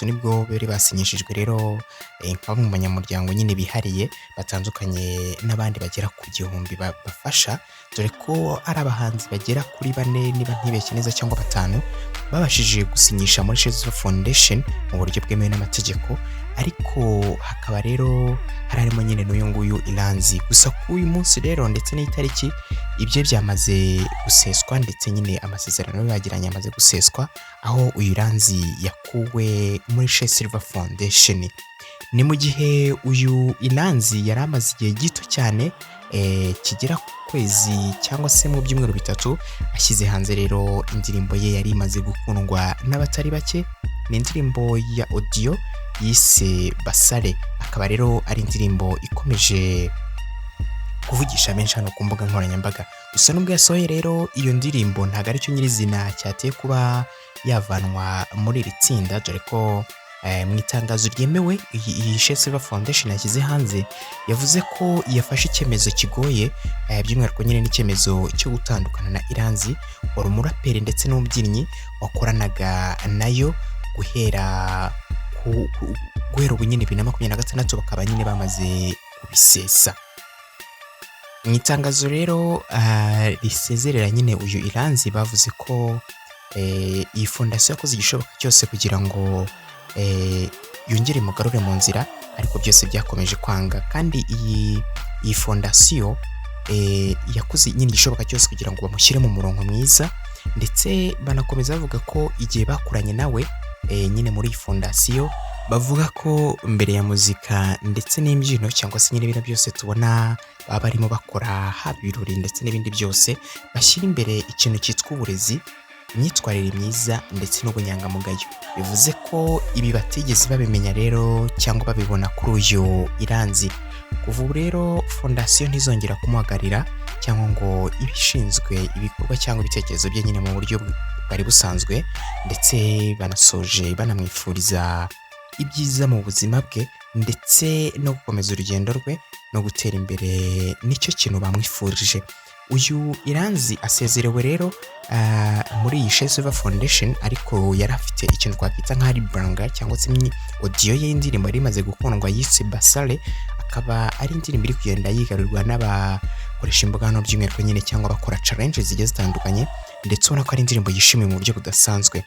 Nibwo bari basinyishijwe rero nka bamwe mu banyamuryango nyine bihariye batandukanye n'abandi bagera ku 1000 bafasha, dore ko ari abahanzi bagera kuri bane, niba ntibeshye neza, cyangwa batanu babashije gusinyisha muri Sherrie Silver Foundation mu buryo bwemewe n'amategeko. Ariko hakaba rero hari harimo nyine n'uyu nguyu Iranzi. Gusa kuri uyu munsi rero ndetse n'itariki, ibye byamaze guseswa, ndetse nyine amasezerano bagiranye amaze guseswa, aho uyu Iranzi yakuwe muri Sherrie Silver Foundation. Ni mu gihe uyu Iranzi yari amaze igihe gito cyane kigera ku kwezi cyangwa se mu byumweru 3 ashyize hanze rero indirimbo ye yari imaze gukundwa n'abatari bake. Ni indirimbo ya audio yise Basare, akaba rero ari indirimbo ikomeje kuvugisha benshi hano ku mbuga nkoranyambaga. Gusa nubwo yasohoye rero iyo ndirimbo, ntabwo aricyo nyirizina cyateye kuba yavanwa muri iri tsinda, dore ko mu itangazo ryemewe iyi Sherrie Silver Foundation yashyize hanze, yavuze ko yafashe icyemezo kigoye, by'umwihariko nyine n'icyemezo cyo gutandukana na Iranzi wari umuraperi ndetse n'umubyinnyi wakoranaga nayo guhera ubu nyine 2026, bakaba nyine bamaze kubisesa. Mu itangazo rero risezerera nyine uyu Iranzi, bavuze ko iyi fondasiyo yakoze igishoboka cyose kugira ngo yongere imugarure mu nzira, ariko byose byakomeje kwanga. Kandi iyi fondasiyo yakoze nyine igishoboka cyose kugira ngo bamushyire mu murongo mwiza, ndetse banakomeza bavuga ko igihe bakoranye nawe nyine muri iyi fondasiyo, bavuga ko mbere ya muzika ndetse n'imbyino, cyangwa se nyine bino byose tubona baba barimo bakora, haba ibirori ndetse n'ibindi byose, bashyira imbere ikintu cyitwa uburezi, imyitwarire myiza ndetse n'ubunyangamugayo. Bivuze ko ibi batigeze babimenya rero cyangwa babibona kuri uyu Iranzi. Kuva ubu rero fondasiyo ntizongera kumuhagararira cyangwa ngo ibe ishinzwe ibikorwa cyangwa ibitekerezo bye nyine mu buryo bwari busanzwe. Ndetse banasoje banamwifuriza ibyiza mu buzima bwe ndetse no gukomeza urugendo rwe no gutera imbere, nicyo kintu bamwifurije. Uyu Iranzi asezerewe rero muri iyi Sherrie Silver Foundation, ariko yari afite ikintu twakwita nka branga cyangwa se audio ye y'indirimbo yari imaze gukundwa yise Basare, akaba ari indirimbo iri kugenda yigarurirwa n'abakoresha imbuga hano by'umwihariko nyine cyangwa bakora challenge zigiye zitandukanye, ndetse ubona ko ari indirimbo yishimiwe mu buryo budasanzwe.